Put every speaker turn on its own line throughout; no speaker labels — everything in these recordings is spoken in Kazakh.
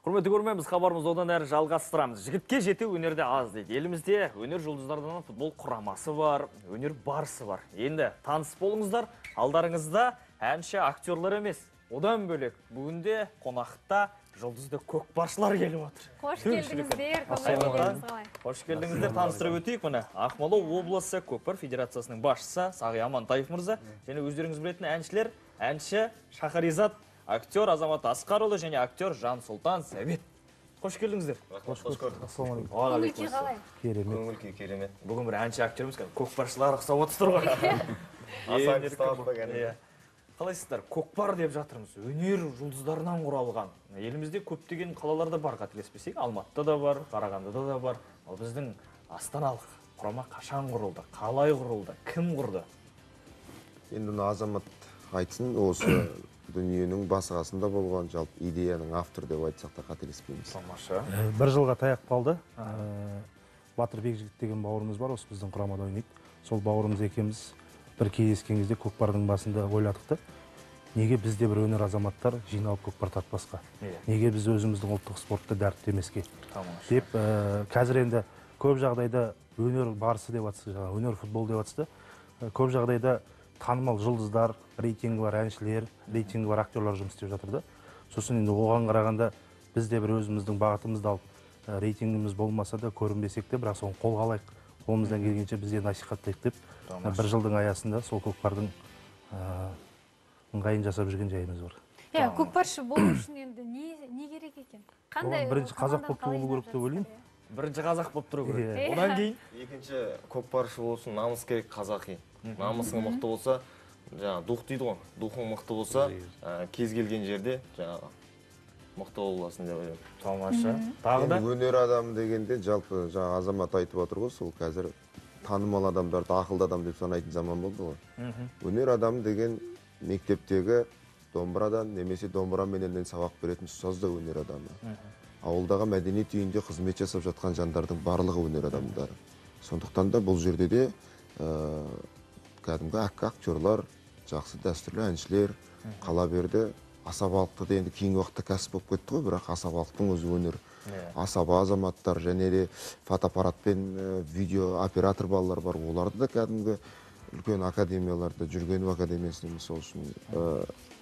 Құрметті көрермен, біз хабарымызды одан әрі жалғастырамыз. Жігітке жету өнерде аз дейді. Елімізде өнер жұлдыздарынан футбол құрамасы бар, өнер барысы бар. Енді таныс болыңыздар, алдарыңызда әнші актерлар емес. Одан бөлек бүгінде қонақта жұлдызды көкпаршылар келіп отыр.
Қош келдіңіздер.
Қош келдіңіздер. Таныстырып өтейік. Міне Ақмола облысы Көкпар федерациясының басшысы Сағи Амантаев мырза және өздеріңіз білетін әншілер, әнші Шахаризат, актер Азамат Асқарұлы және актер Жансұлтан Сәбет. Қош келдіңіздер.
Қош көрдік.
Ассалаумағалейкум.
Көңіл күй қалай?
Керемет.
Көңіл күй керемет.
Бүгін бір әнші актеріміз көкпаршылар ұқсап отырсыздар ғой. Қалайсыздар? Көкпар деп жатырмыз. Өнер жұлдыздарынан құралған. Елімізде көптеген қалаларда бар, қателеспесек, Алматыда да бар, Қарағандыда да бар. Ал біздің астаналық құрама қашан құрылды? Қалай құрылды? Кім құрды?
Енді мына Азамат айтсын, осы дүниенің басы қасында болған жалпы идеяның авторы деп айтсақ та қателеспейміз.
Тамаша.
Бір жылға таяқ қалды. Батыр Бекжігіт деген бауырымыз бар, осы біздің құрамада ойнайды. Сол бауырымыз екеуміз бір кездескен кезде көкпардың басында ойладық та, неге бізде бір өнер азаматтар жиналып көкпар тартпасқа? Неге біз өзіміздің ұлттық спортты дәріптемеске? Деп қазір енді көп жағдайда өнер барысы деп атсы, жаңа өнер футбол деп атсы, көп жағдайда танымал жұлдыздар, рейтингі бар әншілер, рейтингі бар актерлар жұмыс істеп жатыр да. Сосын енді оған қарағанда біз де бір өзіміздің бағытымызды алып, рейтингіміз болмаса да көрінбесек те, бірақ соны қолға алайық, қолымыздан келгенше біз де насихаттайық деп бір жылдың аясында сол көкпардың ыңғайын жасап жүрген жайымыз бар.
Иә, көкпаршы болу үшін енді не керек екен? Қандай
бірінші қазақ болып туылу керек деп ойлаймын.
Бірінші қазақ болып тұру керек. Одан кейін
екінші көкпаршы болу үшін намыс керек, қазақи. Намысың мықты болса, жаңа дух дейді ғой, духың мықты болса, кез келген жерде жаңағы мықты боласың деп ойлаймын.
Тамаша. Тағы да
өнер адамы дегенде жалпы жаңа Азамат айтып отыр ғой, сол қазір танымал адамдарды ақылды адам деп санайтын заман болды ғой. Өнер адамы деген мектептегі домбырадан немесе домбыраменен сабақ беретін ұстаз да өнер адамы. Ауылдағы мәдениет үйінде қызмет жасап жатқан жандардың барлығы өнер адамдары. Сондықтан да бұл жерде де кәдімгі актерлар, жақсы дәстүрлі әншілер қала берді. Асабалықты да енді кейінгі уақытта кәсіп болып кетті ғой, бірақ асабалықтың өзі өнер. Асаба азаматтар және де фотоаппаратпен видео оператор балалар бар, оларды да кәдімгі үлкен академияларда, Жүргенов академиясында мысалы үшін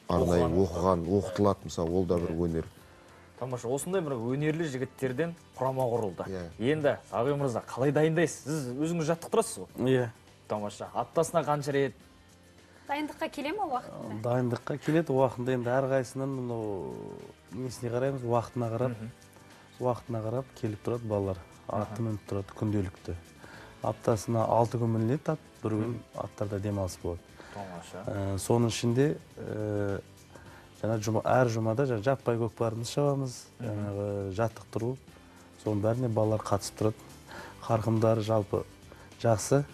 арнайы оқыған, оқытылады, мысалы ол да бір өнер.
Тамаша, осындай бір өнерлі жігіттерден құрама құрылды. Енді Сағи мырза, қалай дайындайсыз? Сіз өзіңіз жаттықтырасыз ғой?
Иә.
Тамаша, аптасына қанша рет?
Дайындыққа келе ме уақытында?
Дайындыққа келеді уақытында, енді әрқайсысының мынау несіне қараймыз, уақытына қарап, уақытына қарап келіп тұрады балалар. Атты мініп тұрады күнделікті. Аптасына 6 күн мініледі ат, бір күн аттарда демалыс болады.
Тамаша.
Соның ішінде жаңа әр жұмада жаппай көкпарымыз шабамыз, жаңағы жаттықтыру, соның бәріне балалар қатысып тұрады. Қарқындары жалпы жақсы,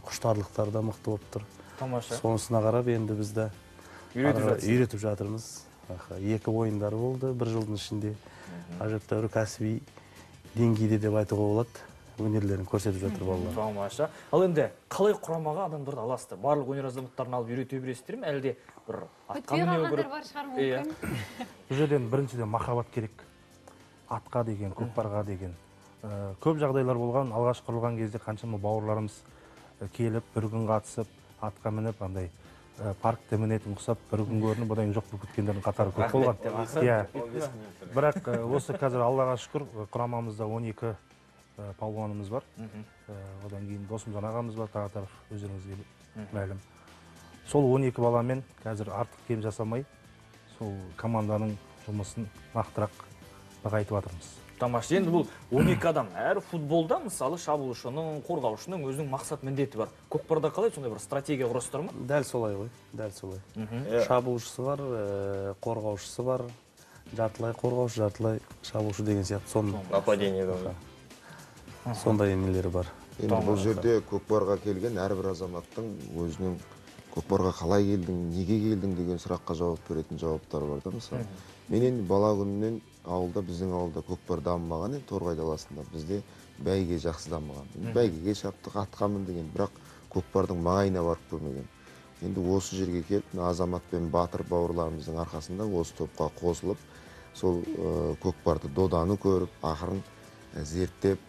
құштарлықтары да мықты болып тұр.
Тамаша.
Сонысына қарап енді біз де үйретіп жатырмыз. 2 ойындары болды бір жылдың ішінде. Әжептәуір кәсіби деңгейде деп айтуға болады. Өнерлерін көрсетіп жатыр балалар.
Тамаша. Ал енді қалай құрамаға адамдарды аласыздар? Барлық өнер азаматтарын алып үйрете бересіздер ме? Әлде бір атқа міну керек?
Бар шығар мүмкін.
Бұл жерден біріншіден махаббат керек. Атқа деген, көкпарға деген. Көп жағдайлар болған, алғаш құрылған кезде қаншама бауырларымыз келіп, бір күн қатысып, атқа мініп, андай паркте мінетін ұқсап, бір күн көрініп, одан кейін жоқ болып кеткендердің қатары көп болған. Иә. Бірақ осы қазір Аллаға шүкір, құрамамызда 12 палуанымыз бар. Одан кейін Досымжан ағамыз бар, тағы да өздеріңізге мәлім. Сол 12 баламен қазір артық кем жасамай, сол команданың жұмысын нақтырақ нығайтып жатырмыз.
Тамаша. Енді бұл 12 адам. Әр футболда мысалы шабуылшының, қорғаушының өзінің мақсат міндеті бар. Көкпарда қалай сондай бір стратегия құрастырма ма?
Дәл солай ғой, дәл солай. Шабуылшысы бар, қорғаушысы бар, жартылай қорғаушы, жартылай шабуылшы деген сияқты. Соның
нападение да.
Сондай нелері бар.
Енді бұл жерде көкпарға келген әрбір азаматтың өзінің көкпарға қалай келдің, неге келдің деген сұраққа жауап беретін жауаптары бар да мысалы. Мен енді бала күнімнен ауылда, біздің ауылда көкпар дамымаған, енді Торғай даласында бізде бәйге жақсы дамыған. Бәйгеге шаптық, атқа міндік енді, бірақ көкпардың маңайына барып көрмеген. Енді осы жерге келіп, Азамат пен Батыр бауырларымыздың арқасында осы топқа қосылып, Сол көкпарды, доданы көріп, ақырын зерттеп,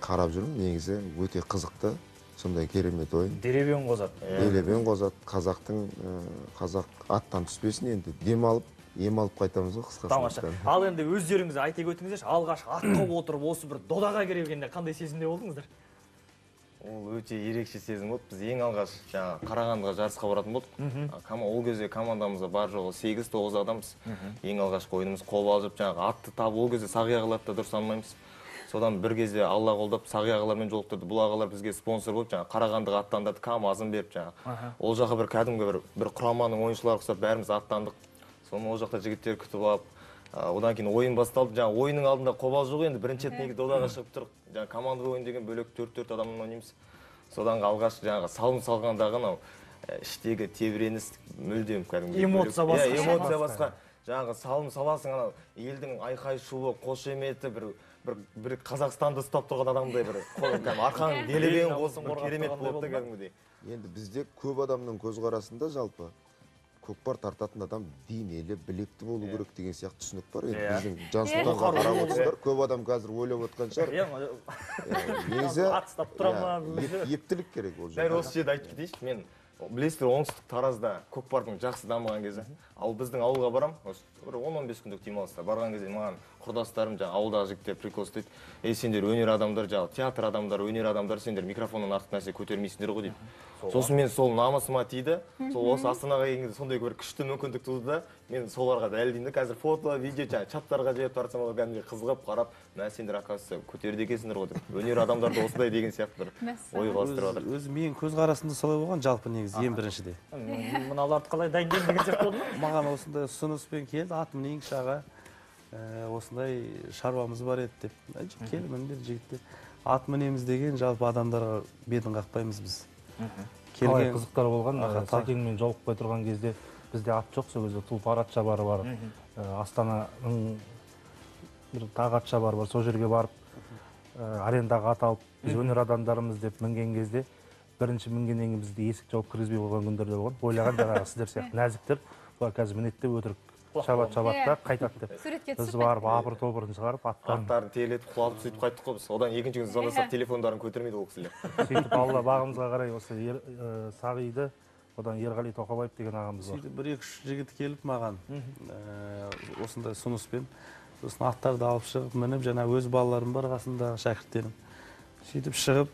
қарап жүрмін. Негізі өте қызықты, сондай керемет ойын.
Деребен қозады.
Деребен қозады. Қазақтың, қазақ аттан түспесін енді, дем алып, ем алып қайтамыз ғой қысқасы.
Тамаша. Ал енді өздеріңіз айта өтіңіздерші, алғаш атқа отырып осы бір додаға келгенде қандай сезімде болдыңыздар?
Ол өте ерекше сезім болды. Біз ең алғаш жаңа Қарағандыға жарысқа баратын болдық. Ол кезде командамызда бар жоғы 8-9 адамбыз. Ең алғашқы ойынымыз қобалжып, жаңағы атты табу, ол кезде сағи ағаларды да дұрыс танымаймыз. Содан бір кезде Алла қолдап сағи ағалармен жолықтырды. Бұл ағалар бізге спонсор болып, жаңағы Қарағандыға аттандырды, КАМАЗын беріп жаңағы. Ол жаққа бір кәдімгі бір құраманың ойыншылары ұқсап бәріміз аттандық. Соны ол жақта жігіттер күтіп алып, одан кейін ойын басталды. Жаңа ойынның алдында қобалжу ғой енді, бірінші рет неге додаға шығып тұрық. Жаңа командалы ойын деген бөлек 4-4 адамнан ойнаймыз. Содан алғаш жаңағы салым салғандағы анау іштегі тебіреніс мүлдем кәдімгі
эмоция басқа.
Иә, эмоция басқа. Жаңағы салым саласың, анау елдің айқай шуы, қошеметі, бір Қазақстанды ұстап тұрған адамдай бір арқаң делебен қосып бір керемет болды кәдімгідей.
Енді бізде көп адамның көзқарасында жалпы көкпар тартатын адам денелі, білекті болу керек деген сияқты түсінік бар. Енді біздің Жансұлтанға қарап отырсыздар, көп адам қазір ойлап отқан шығар. Негізі
ат ұстап тұра ма?
Ептілік керек ол жерде.
Дәл осы жерде айтып кетейінші, мен білесіздер, оңтүстік Таразда көкпардың жақсы дамыған кезі. Ал біздің ауылға барам, осы бір 10-15 күндік демалыста барған кезде маған құрдастарым, жаңа ауылдағы жігіттер прикол істейді. Ей, сендер өнер адамдар, жаңа театр адамдар, өнер адамдар, сендер микрофоннан артық нәрсе көтермейсіңдер ғой дейді. Сосын мен сол намысыма тиді. Сол осы Астанаға келген кезде сондай бір күшті мүмкіндік туды да, мен соларға дәлелдеймін да, қазір фото, видео, жаңа чаттарға жіберіп тартсам, олар кәдімгідей қызығып қарап, мә, сендер оказывается көтерді екенсіңдер ғой деп. Өнер адамдарды осындай деген сияқты бір ой қалыстырып жатыр.
Өзі менің көзқарасым да солай болған жалпы негізі ең біріншіде.
Мыналарды қалай дайындаймын деген сияқты болды ма?
Маған осындай ұсыныспен келді, ат мінейікші аға, осындай шаруамыз бар еді деп. Кел міндер жігіттер. Ат мінеміз деген жалпы адамдарға бетін қақпаймыз біз.
Қалай қызықтар болған, Сәкеңмен жолықпай тұрған кезде бізде ат жоқ, сол кезде Тұлпар ат шабары бар, Астананың бір тағы ат шабары бар, сол жерге барып арендаға ат алып, біз өнер адамдарымыз деп мінген кезде, бірінші мінгеннен кейін бізді есік жауып кіргізбей қойған күндер де болған. Ойлаған жаңағы сіздер сияқты нәзіктер, бұлар қазір мінеді деп өтірік шабат-шабат та қайтады деп. Біз барып апыр-топырын шығарып,
аттарын терлетіп, құлатып сөйтіп қайттық қой біз. Одан екінші күні звондасақ телефондарын көтермейді ол кісілер.
Сөйтіп Алла бағымызға қарай осы Сағиды, одан Ерғали Тоқабаев деген ағамыз бар.
Сөйтіп бір-екі үш жігіт келіп маған осындай ұсыныспен, сосын аттарды алып шығып мініп, жаңа өз балаларым бар қасымдағы шәкірттерім. Сөйтіп шығып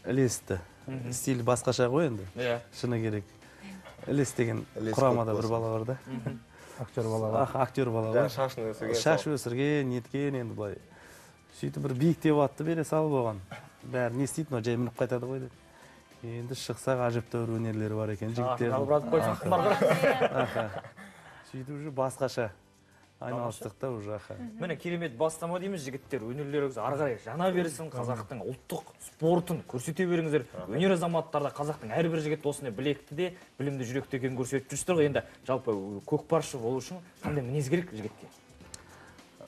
ілесті. Стиль басқаша ғой енді. Шыны керек. Ілес деген құрамада бір бала бар да.
Актер бала бар.
Актер бала бар.
Шашын өсірген.
Шаш өсірген, неткен енді былай. Сөйтіп бір биіктеп атты бере салып оған. Бәрі не істейді, мынау жай мініп қайтады ғой деп. Енді шықсақ әжептәуір өнерлері бар екен жігіттердің. Сөйтіп уже басқаша айналыстық та уже аха.
Міне керемет бастама дейміз жігіттер, өнерлеріңіз ары қарай жана берсін, қазақтың ұлттық спортын көрсете беріңіздер. Өнер азаматтары да қазақтың әрбір жігіті осындай білекті де, білімді жүректі екенін көрсетіп жүрсіздер ғой. Енді жалпы көкпаршы болу үшін қандай мінез керек жігітке?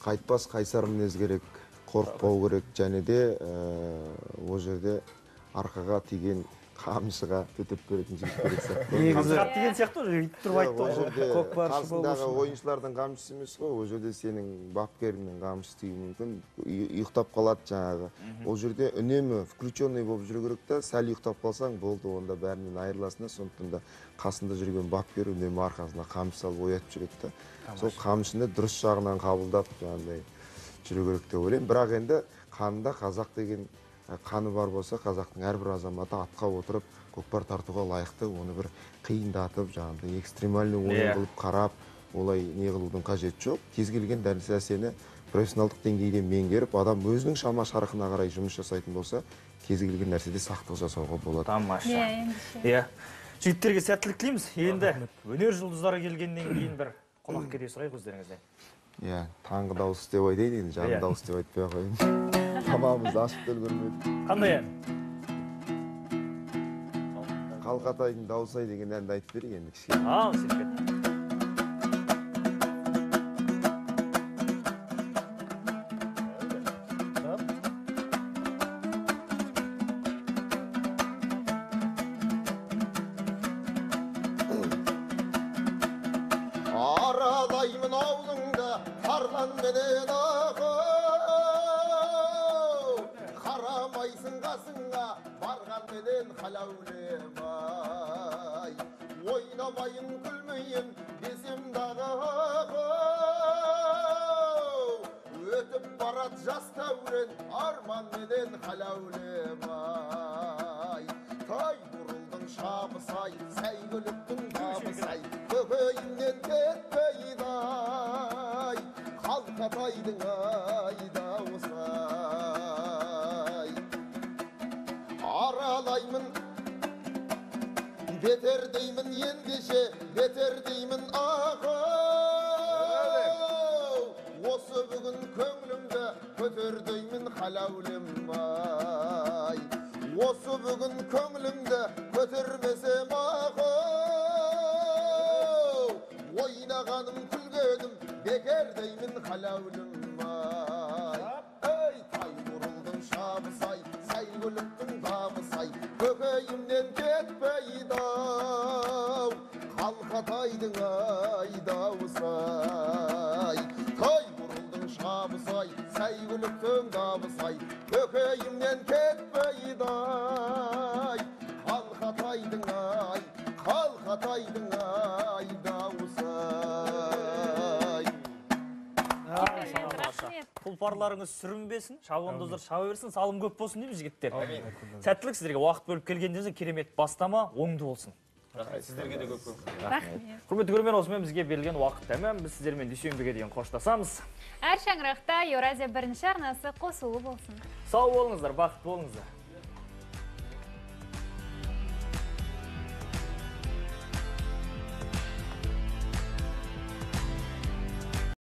Қайтпас қайсар мінез керек, қорықпау керек, және де ол жерде арқаға тиген қамшыға төтеп беретін жігіт керек сияқты.
Негізі деген сияқты ғой, өйтіп тұрып айтты
ғой. Ол жерде қасындағы ойыншылардың қамшысы емес қой, ол жерде сенің бапкеріңнің қамшысы тиюі мүмкін, ұйықтап қалады жаңағы. Ол жерде үнемі включенный болып жүру керек та, сәл ұйықтап қалсаң болды, онда бәрінен айырыласың да. Сондықтан да қасында жүрген бапкер үнемі арқасына қамшы салып оятып жүреді да. Сол қамшыны дұрыс жағынан қабылдап жаңағыдай жүру керек деп ойлаймын. Бірақ енді қанында қазақ деген қаны бар болса, қазақтың әрбір азаматы атқа отырып көкпар тартуға лайықты, оны бір қиындатып, жаңағыдай экстремальный ойын қылып қарап, олай не қылудың қажеті жоқ. Кез келген нәрсені профессионалдық деңгейде меңгеріп, адам өзінің шама шарқына қарай жұмыс жасайтын болса, кез келген нәрседе сақтық жасауға болады.
Тамаша. Иә. Жігіттерге сәттілік тілейміз. Енді өнер жұлдыздары келгеннен кейін бір қонақ кедей сұрайық өздеріңізден.
Иә, таңғы дауыс деп айтайын енді, жанды дауыс деп айтпай ақ қояйын. Тамағымызды ашып та үлгермедік.
Қандай ән?
Қалқатайдың дауысы ай деген әнді айтып берейік енді кішкене.
Ал, сен кет.
Аралаймын аулыңды, Барғанменен ағау, қарамайсың қасыңа, барғанменен халәулем ай. Ойнамайын, күлмейін десем дағы ағау, өтіп барат жас дәурен, арманменен халәулем ай. Тай бұрылдың шабысы ай, сәйгүліктің табысы ай, көкейімнен кетпейді ай, қалқатайдың ай дауысы ай. Аралаймын, бетер деймін ендеше, бетер деймін ағау. Осы бүгін көңілімді көтер деймін халәулем ай. Осы бүгін көңілімді көтермесем ағау, ойнағаным күлгенім бекер деймін халәулім ай. Ей, тай бұрылдың шабысы ай, сәйгүліктің табысы ай, көкейімнен кетпейді ау, қалқатайдың ай дауысы ай. Тай бұрылдың шабысы ай, сәйгүліктің табысы ай, көкейімнен кетпейді ай, қалқатайдың ай, қалқатайдың ай дауысы ай.
Рахмет.
Тұлпарларыңыз сүрінбесін, шабандоздар шаба берсін, салым көп болсын дейміз жігіттер. Сәттілік сіздерге, уақыт бөліп келгендеріңізге керемет бастама, оңды болсын.
Рахмет сіздерге де көп көп.
Рахмет.
Құрметті көрермен, осымен бізге берілген уақыт тәмам. Біз сіздермен дүйсенбіге дейін қоштасамыз.
Әр шаңырақта Еуразия бірінші арнасы қосулы болсын.
Сау болыңыздар, бақытты болыңыздар.